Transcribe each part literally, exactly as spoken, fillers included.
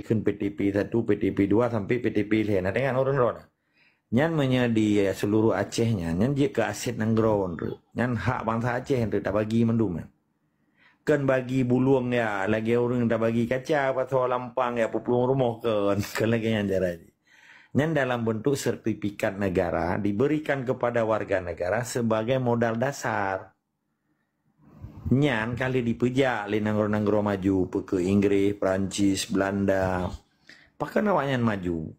Kheun P T P satu, P T P dua sampai P T P lhèe. Na teuingat ureueng droeneuh? Nyan meunyoe di seluruh Aceh nyan, nyan jeuet keu aset nanggroe nyan. Nyan hak bansa Aceh nyan tabagi mandum nyan. Kon bagi bulueng ya, lagèe ureueng tabagi kaca, pasoe lampang ya, peuplueng rumoh kon. Kon lagèe nyan cara jih. Nyan dalam bentuk sertifikat negara diberikan kepada warga negara sebagai modal dasar. Nyan ka lheueh dipeujak lé nanggroe-nanggroe maju, peu keuh Inggréh, Perancis, Belanda. Pakon awaknyan maju?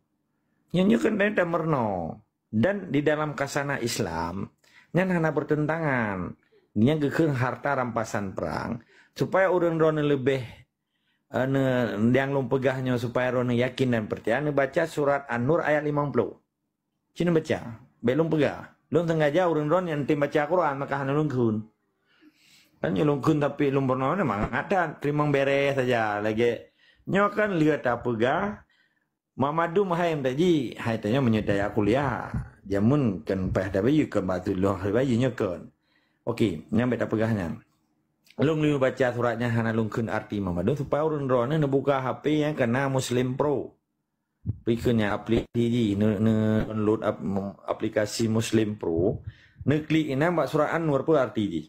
Nyan nyoe keuneuk tameurunoe. Dan di dalam kasanah Islam, nyan hana bertentangan. Nyan geukheun harta rampasan perang, supaya ureueng droeneuh leubeh, eh, ne-, nyang lôn peugah nyoe supaya droeneuh yakin dan percaya, neubaca surat An-Nur ayat limong ploh. Ci neubaca. Bèk lôn peugah. Lôn sengaja ureueng droeneuh nyang tem baca Quran, maka hana lôn kheun. Kan nyoe lôn kheun tapi lôn peurunoe mangat that, teurimong bèrèh saja lagèe. Nyoe kan lheueh tapeugah, Mamandum hai meudaji, hai tanyoe meunyoe daya kuliah. Jameun kan paih tabayeue kon bak tulông hai bayeue nyoe kon. Oke, nyan bèk tapeugah nyan. Lôn lheueh baca surat nyan hana lôn kheun arti mamandum supaya ureueng droeneuh neubuka H P nyang kana Muslim Pro. Peue kheun nyan aplikasi jih, neu-, neu-, download ap-, aplikasi Muslim Pro, neuklik inan bak surat An-Nur peue arti jih.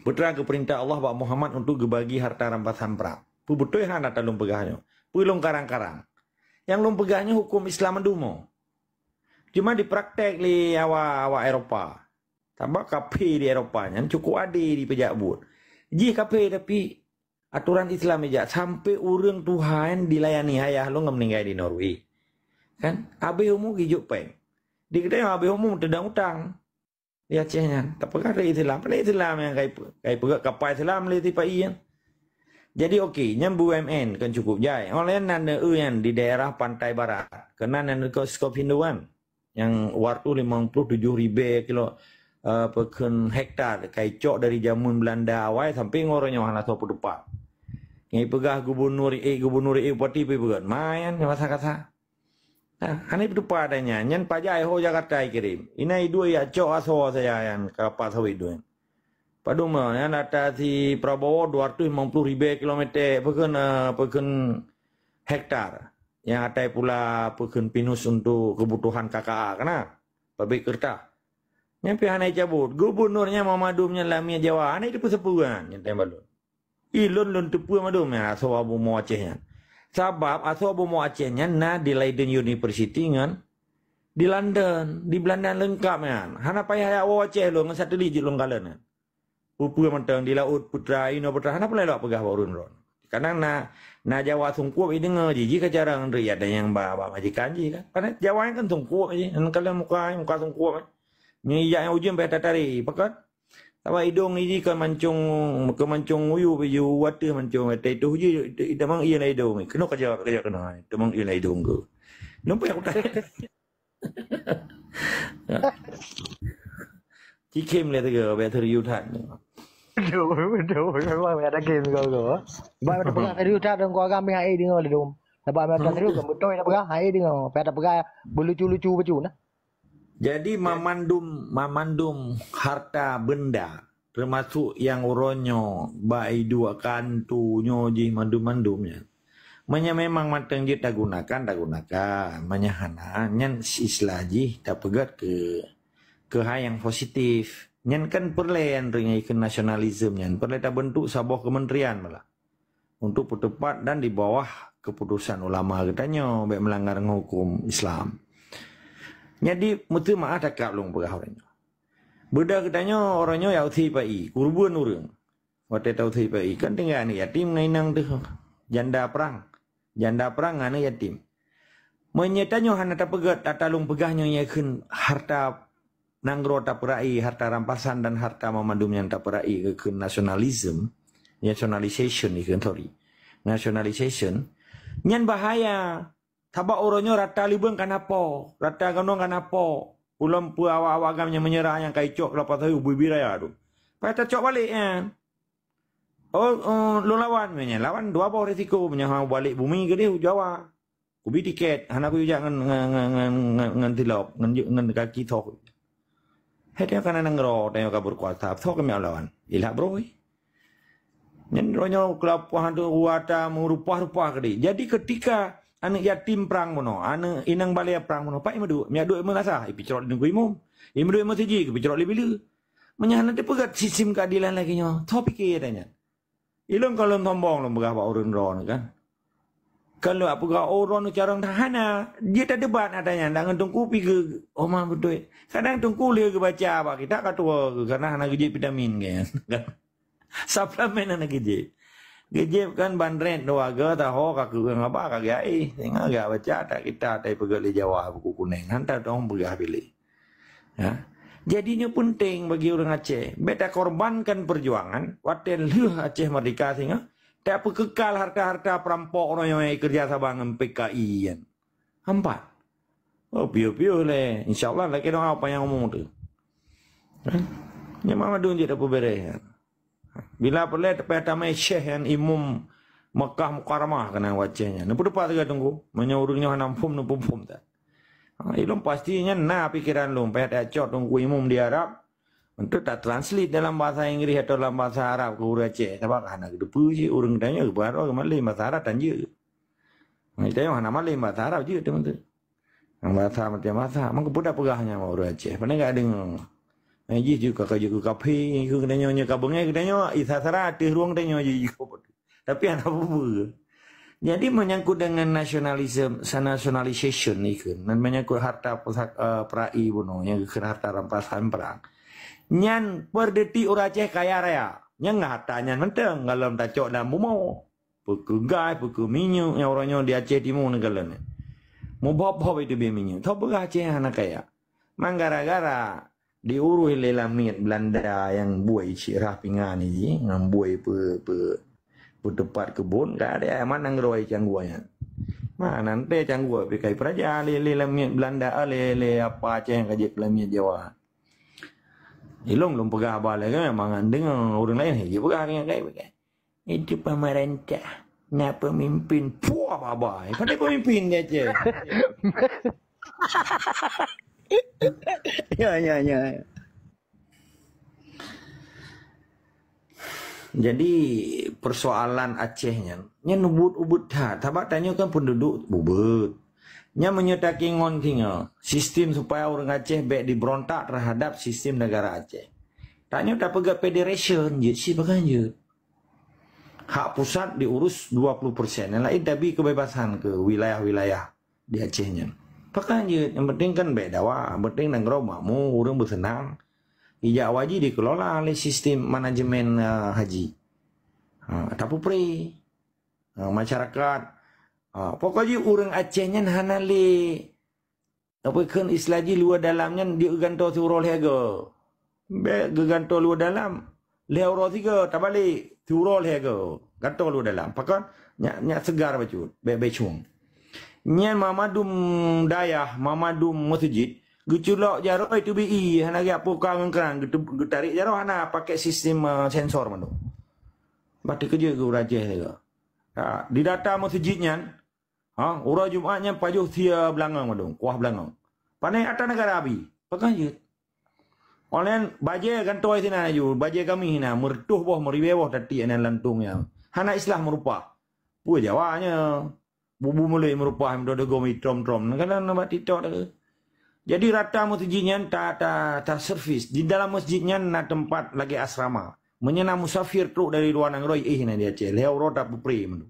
Peutrang keu peurintah Allah bak Muhammad untuk geubagi harta rampasan prang. Peue beutôi hana talôn peugah nyoe? Peue lôn karang-karang? Nyang lôn peugah nyoe huköm Islam mandum. Cuma dipraktek lé awak-awak Eropa. Sabab kafé di Eropa nyan cukup adé dipeujak buet. Jih kafé tapi atoran Islam ijak sampai ureueng tuha nyan dilayani, ayah lôn meuninggai di Norway. Kan? Habéh umu geujok péng. Di geutanyoe habéh umu teudong utang. Di Aceh nyan. Tapeugah lé Islam. Padahai Islam nyang kai, kai peugah kapal Islam lé sipa-i nyan. Jadi oke, nyan B U M N kan cukup jai. Oleh nan eu nyan di daerah Pantai Barat. Keunan nan dekat Skopje Hinduan. Nyang wartu limong ploh tujoh ribèe kilo, eh, peukheun hektar. Kai cok dari jameun Belanda awai sampai ngon uroe nyoe hana soe peuteupat. Ngai peugah gubunur, eh, gubunur, eh, bupati pih peugah. Mayan masa kasa. Nah, hana peuteupat ata nyan. Nyan paja ho Jakarta ikirém. Inan idua ya cok asoe saja nyan ka pas sawét dua. Padum nyan ata si Prabowo dua ratus lima puluh ribu kilometer, peukheun, eh, peukheun hektar. Nyang atai pula peukheun pinus untuk kebutuhan K K A kana. Pabrik kertas. Nyan pih hana icabut. Gubunur nyan Mamandum nyan lamiet Jawa. Hana itu peuseupuan nyan tem balon. Ilôn lôn teupeue mandum nyan asoe bumoe Aceh nyan. Sabab asoe bumoe Aceh nyan na di Leiden University ngon di London, di Belanda leungkap nyan. Hana payah jak woe Aceh lôn ngon satelit jeuet lôn kalon nyan. Peue-peue mantong di laôt putra, inoe putra, hana peureulèe lôn peugah bak ureueng droen. Kadang na, na Jawa sungkup ideungoe jih, jih ka jarang riyat dan nyang ba, ba majikan jih kan. Karena Jawa nyan kan sungkup jih, nyan kalon muka, muka sungkup. Nyan ijak nyang ujeuen payah tatari, pakon? Sabab idong jih kon mancong, kon mancong uyu baju watèe mancong watèe itu jih, itu, itu mang iya na idong. Keunoe ka jawab, ka jawab keunoe. Itu mang iya na idong ke. Nampak aku tak? Cikim le tiga, biar teriu that. Aduh, aduh, memang ada game kau tu. Ba ada pegang teriu that dan kau agam hai di ngau ledum. Nampak memang teriu kan betul nak pegang hai di ngau. Pada pegang berlucu-lucu baju nah. Jadi mamandum, mamandum harta benda, termasuk nyang uroe nyoe, bak idua kantu nyoe jih mandum-mandum nyan. Meunyoe memang mantong jeuet tagunakan, tagunakan. Meunyoe hana, nyan istilah jih tapeugét keu, keu hai nyang positif. Nyan kan peureulèe nyan ringai keu nasionalisme nyan. Peureulèe tabentuk saboh kementerian malah. Untuk peuteupat dan di bawah keputusan ulama geutanyoe, bèk meulanggar ngon huköm Islam. Jadi, meuteuma'ah takab lôn peugah uroe nyoe. Beudoh geutanyoe, uroe nyoe ya usi pai, kurban ureueng. Watèe ta usi pai, kan tinggai aneuk yatim ngon inong teuh. Janda prang. Janda prang ngon aneuk yatim. Meunyoe tanyoe hana tapeugét, ata lôn peugah nyoe nyang kheun harta nanggroe tapeurai, harta rampasan dan harta mamandum nyang tapeurai keu, keu nasionalisme, nationalization ikheun, sorry. Nationalization, nyan bahaya. Sabab uroe nyoe rata libeung ka na po, rata gunong ka na po. Ulôn peue awak-awak agam nyang meunyeurah nyang ka icok keu lapah sayue bubiri raya tu. Payah tacok balek nyan. Oh, oh, lôn lawan, meunyoe lawan dua boh risiko, meunyoe hana balek bumi keudeh u Jawa. Kubi tiket, hana kujak ngon, ngon, ngon, ngon, ngon, ngon tilop, ngon, ngon kaki tho. Hai tanyoe kana nanggroe, tanyoe ka berkuasa, tho kami lawan. Ilah broi. Nyan droenyoe keulapoh tu wata meurupah-rupah keudeh. Jadi ketika aneuk yatim prang bunoe, aneuk inong balè prang bunoe, pat imeuduek, miak duek meulasah, ipicrot di Teungku Imum. Imeuduek meuseujid, ipicrot lé bileue. Meunyoe hana teupeugah sistem keadilan lagèe nyoe, tho pike ata nyan. Ilôn kon lôn sombong lôn peugah bak ureueng droeneuh kan. Kon lôn peugah, "Oh, droeneuh carông that." Hana. Jeuet tadebat ata nyan, dak ngon Teungku pike, oh, ma beutôi. Kadang Teungku lheueh geubaca bak kitab ka tuwoe, karena hana geujép vitamin kan. Suplemen hana geujép. Geujép kan bandret dua ga taho ka keureung haba ka geuaéh. Singoh geubaca ata kitab tai peugah lé Jawa buku kuneng. Hantar dong peugah bilik. Ya. Jadi nyoe penting bagi ureueng Aceh. Bèk takorbankan perjuangan, watèe lheueh Aceh merdeka singoh, tapeukekal harta-harta perampok uroe nyoe keureuja saban ngon P K I nyan. Ampat. Oh, piôh-piôh lé. Insya Allah lagèe doa panyang umu tu. Eh? Nyan Muhammadun jeuet tapeubèrèh. Bila peureulèe teupèh tamè syekh nyan imum Makkah Mukarramah keunan u Aceh nyan. Neupeutupat teuga Teungku. Meunyoe ureueng nyoe hana muphom, neupeuphom that. Ha, ilôn pasti nyan na pikeran lôn, payah tacok Teungku Imum di Arab. Untuk tak translate dalam bahasa Inggris atau dalam bahasa Arab keu ureueng Aceh. Sabab hana geuteupeue cit ureueng geutanyoe geupeugah droe geumalém bahasa Arab tan jeuet. Geutanyoe hana malém bahasa Arab jeuet teuma tu. Nyang bahasa macam bahasa, maka peugah peugah nyan bak ureueng Aceh. Pandai gak deungoe. Nyan jih jeuet ka, ka jeuet keu kafé, keu geutanyoe nyoe ka beungèh geutanyoe, Isa Sara ateueh rueng geutanyoe jih jih. Tapi hana peue-peue. Jadi menyangkut dengan nasionalisme, sa-, nationalization ni kan, dan menyangkut harta pusaka, eh, perai bunoe, nyang keu harta rampasan perang. Nyan per detik ureueng Aceh kaya raya. Nyan harta nyan mantong, galom tacok dalam bumoe. Peu keu gas, peu keu minyeuk nyang uroe nyoe di Aceh Timu neukalon nyan. Mubhop-bhop itu bie minyeuk. Tho peugah Aceh hana kaya. Mang gara-gara diurus lé lamiet Belanda nyang buai cit rhah pingan jih, ngon buai peu, peu, peuteupat keubon, ka ada aman nanggroe cangguai nyan. Mana nanti cangguai pih kai peuraja lé, lé lamiet Belanda, lé, lé apa Aceh nyang ka jeuet lamiet Jawa. Ilôn lôn peugah haba lagèe nyan, mangat deungoe ureueng laén, hei, jipeugah deungon kai-kai. Itu pemerintah. Na pemimpin. Puah, baba. Pandai pemimpin di Aceh. Ya, ya, ya. Jadi, persoalan Aceh nyan, nyan ubit-ubit that. Sabab tanyoe kan penduduk ubit. Nyan meunyoe takingon singoh, sistem supaya ureueng Aceh bèk diberontak terhadap sistem negara Aceh. Tanyoe tapeugah federation, jeuet cit pakon jeuet. Hak pusat diurus dua puluh persen, nyang laén tabri kebebasan keu wilayah-wilayah di Aceh nyan. Pakon jeuet, nyang penting kan bèk dawa, nyang penting nanggroe makmu, ureueng beuseunang. Ijak haji dikelola lé sistem manajemen, eh, haji. Ha, tapeupré. Ha, masyarakat. Ha, pokok jih ureueng Aceh nyan hana lé, apa kheun istilah jih, luwa dalam nyan jeuet geugantoe siuroe lhèe go. Bèk geugantoe luwa dalam. Lhèe uroe sigo, tabalek, siuroe lhèe go. Gantoe luwa dalam. Pakon? Nyak, nyak seugar bacut. Bèk, bèk cueng. Nyan mamandum dayah, mamandum meuseujid, geuculok jaroe teubiet ie, hana geujak puka ngon kran, geutu-, geutarek jaroe hana, pakai sistem, eh, sensor mandum. Bah teukeujot geuh ureueng Aceh sigo. Ha, di data meuseujid nyan, ha, uroe Jumat nyan pajoh sie beulangong mandum, kuah beulangong. Pané atra negara abi, pakon jeuet. Online bajèe gantoe sinan laju, bajèe kami sinan, meureutoh boh, meuribèe boh tatiek nan lantong nyan. Hana islah meurupah. Peue Jawa nyoe? Bubu muloi meurupah, meudodogom itrom-trom. Kadang na bak TikTok dah. Jadi rata meuseujid nyan ta, ta, ta servis. Di dalam meuseujid nyan na teumpat lagèe asrama. Meunyoe na musafir trok dari luwa nanggroe, eh, na di Aceh. Lhèe uroe tapeupré mandum.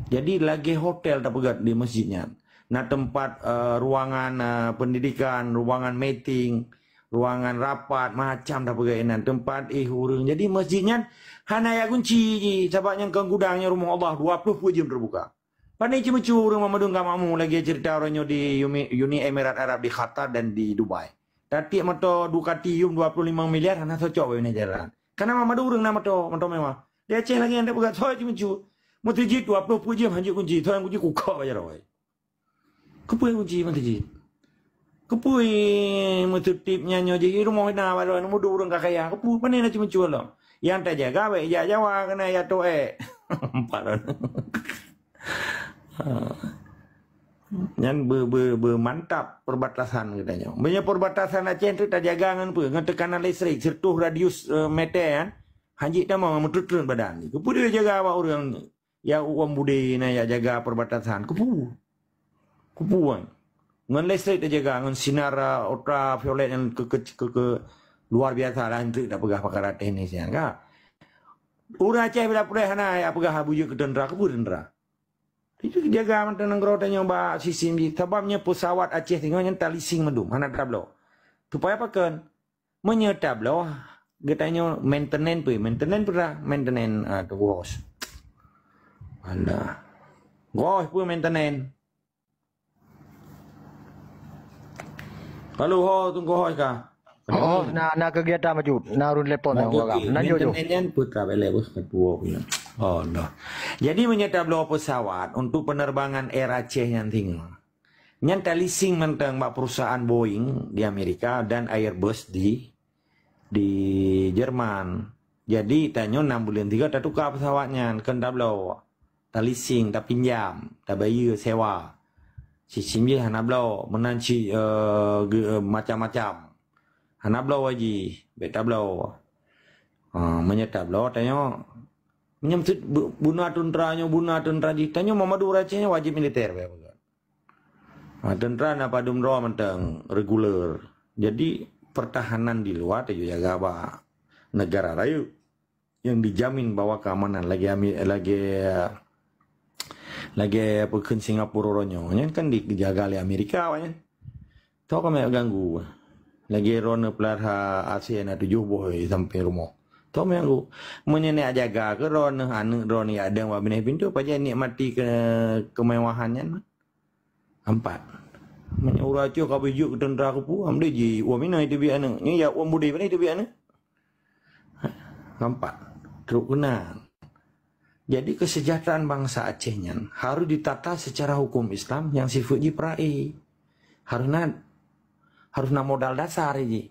Jadi lagèe hotel tapeugah di meuseujid nyan. Na teumpat, eh, ruangan, eh, pendidikan, ruangan meeting, ruangan rapat, macam tapeugah inan, teumpat eh ureueng. Jadi meuseujid nyan hana jak gunci jih, sabab nyan kon gudang, nyan rumoh Allah, dua ploh peuet jeuem teubuka. Pané ceumeucue ureueng mamandum ka makmu lagèe ceurita uroe nyoe di Uni, Uni Emirat Arab di Qatar dan di Dubai. Tatiek moto Ducati yum dua puluh lima miliar hana cocok bak inan jalan. Karena mamandum ureueng na moto, moto mewah. Di Aceh lagèe nyan tapeugah, soe ceumeucue. Meuseujid dua ploh peuet jeuem hanjeuet gunci, soe nyang gunci kukok bak jaroe. Keupeue gunci meuseujid? Keupeue meuseutip nyan nyoe jih rumoh na bak droe, mudu ureueng ka kaya? Keupeue, pané na ceumeucue lom? Nyang tajaga bèk jak Jawa keunan jak toh ék. Empat orang. Ha. Nyan be-, be-, beumantap perbatasan geutanyoe. Meunyoe perbatasan Aceh tu tajaga ngon peue? Ngon teukanan listrik, seratus radius, eh, meter kan? Hana jeuet tamong, meutreut-treut badan. Keupeue jaga bak ureuëng ya uem bude na ya jaga perbatasan? Keupeue? Keupeue? Ngon listrik tajaga, ngon sinar, uh, ultraviolet nyang ke, ke, ke, ke luar biasa lah, untuk tak peugah pakara teknis nyan, ka. Ureuëng Aceh bila pulai hana ya peugah bujuk keu tentera, keupeue tentera? Itu jaga mantong nanggroe tanyoe bak sisim jih. Sabab nyoe pesawat Aceh singoh nyan talising mandum, hana tabloe. Supaya pakon? Meunyoe tabloe, geutanyoe maintenance peue? Maintenance peue dah? Maintenance, ah, tu gos. Alah. Gos peue maintenance? Lalu ho tu gos ka? Oh, na, na kegiatan maju. Na run telepon. Maju. Nan jojo. Maintenance nyan peue ka belek beuh ketua punya. Oh, dah. Jadi meunyoe tabloe pesawat untuk penerbangan Air Aceh nyan singoh. Nyan talising mantong bak perusahaan Boeing di Amerika dan Airbus di, di Jerman. Jadi, tanyoe nam buleuen tiga tatuka pesawat nyan, keu tabloe. Talising, tapinjam, tabayeue sewa. Sisim jih hana bloe, meunan cit, eh, ge-, macam-macam. Hana bloe wajih, bèk tabloe. Ha, meunyoe tabloe, tanyoe. Meunyoe meuteut bu-, buna tentera nyoe, buna tentera jih. Tanyoe Muhammadiyah Aceh nyoe wajib militer, bèk peugah. Ha, tentera na padum droe mantong reguler. Jadi, pertahanan di luwa tajak jaga bak negara rayeuk yang dijamin bahwa keamanan lagèe Ami-, lagèe, lagèe peukheun Singapura uroe nyoe. Nyan kan dijaga lé Amerika awaknyan. Toh kami ganggu. Lagèe droeneuh pelara A C N tujoh boh sampai rumoh. Toh kami ganggu. Meunyoe neujak jaga keu droeneuh, aneuk droeneuh jak dong bak binéh pintoe, pajan nikmati ke kemewahan nyan mah. Ampat. Meunyoe ureueng Aceh ka beujeuet keu tentara keupeue, am deh ji uem inoe teubiet aneuk. Nyoe ya uem budé pane teubiet aneuk. Ampat. Trok keunan. Jadi kesejahteraan bangsa Aceh nyan harus ditata secara hukum Islam yang sifat jih pera'i. Harus na, harus na modal dasar jih.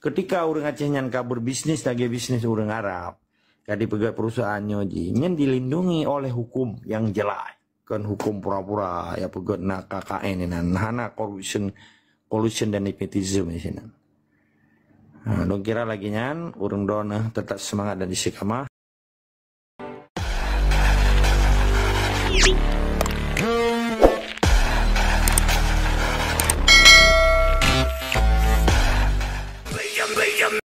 Ketika ureueng Aceh nyan ka berbisnis lagèe bisnis ureueng Arab, ka dipeugöt perusahaan nyoe jih, nyan dilindungi oleh hukum yang jelas. Kon hukum pura-pura, ya peugöt na K K N inan, hana corruption, collusion dan nepotism di sinan. Ha, lôn kira lagèe nyan, ureueng droeneuh tetap semangat dan istiqamah.